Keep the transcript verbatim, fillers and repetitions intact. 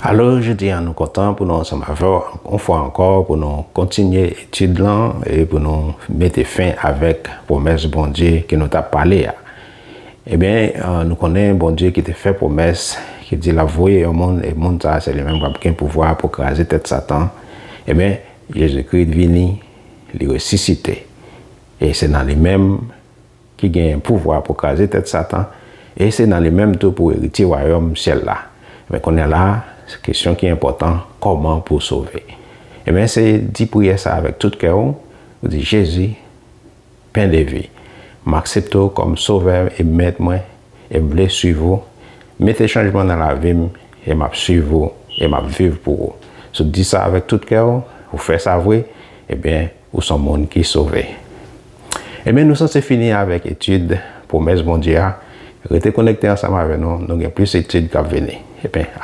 Alò, jodi a nou kontan pou nou ansanm avè w yon fwa ankò pou nou kontinye etid lan e pou nou mete fen avèk pwomès Bondye ke nou t ap pale a. Ebyen, eh, nou konnen Bondye ki te fè pwomès, ki di l ap voye yon moun, e moun sa a se li menm k ap gen pouvwa pou kraze tèt Satan. Ebyen, Jezikri vini, li resisite. E se nan li menm ki gen pouvwa pou kraze tèt Satan, e se nan li menm tou pou eritye wayòm syèl la. Men kounye a la, kesyon ki enpòtan, kòman pou w sove? Ebyen, se di priyè sa avèk tout kè w, ou di, Jezi, Pen de vi, m aksepte w kòm Sovè e Mèt mwen, e m vle swiv ou. Mete chanjman nan lavi m, e m ap swiv ou, e m ap viv pou ou. Si w di sa avèk tout kè w, ou fè sa vre, ebyen, ou s on moun ki sove. Ebyen, nou sanse fini avèk etid pwomès Bondye a. Rete konekte ansanm avè nou, nou gen plis etid k ap vini. Ebyen,